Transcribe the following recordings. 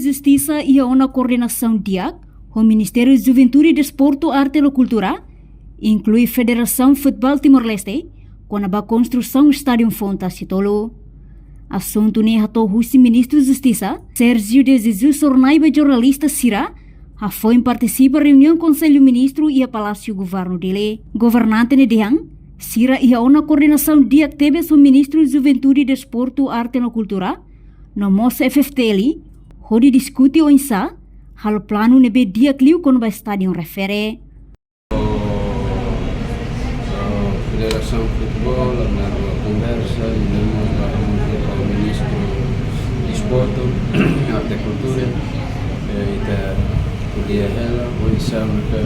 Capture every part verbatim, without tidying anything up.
Justisa iha ona koordenasaun di'ak ho Ministériu Juventude, Desportu, Arte no Kultura, inklui Federasaun Futeból Timor-Leste, kona-ba konstrusaun estádiu foun Tasi Tolu. Asuntu ne'e hato'o husi Ministru Justisa, Sérgio de Jesus Sornai ba jornalista sira, hafoin partisipa reuniaun Konsellu Ministru iha Palásiu Governu Dili. Governante ne'e dehan, sira iha ona koordenasaun di'ak tebes ho Ministru Juventude, Desportu, Arte no Kultura, no mós F F T L, hodi diskute oinsá halo planu ne'ebé di'ak liu kona-ba estádiu refere. Federasaun Futeból, ami-nia konversa, i ne'e mós ba hamutuk ho Ministru Desportu, Arte, Kultura, eh, ita ko'alia hela, oinsá maka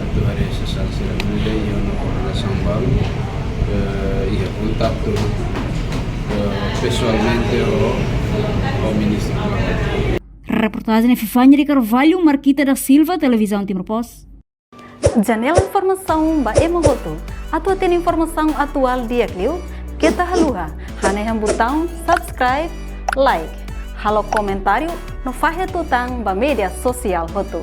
atu haree sasán sira-ne'e, i iha ona koordenasaun balu, eh, iha kontaktu, eh, pesoalmente ho, ho Ministru. Reportajen Epifania de Carvalho, Marquita da Silva, Televizaun Timor Post. Janela informasaun ba ema hotu. Atu hatene informasaun atuál di'ak liu, keta haluha hanehan butaun subscribe, like, halo komentáriu no fahe tutan ba média sosiál hotu.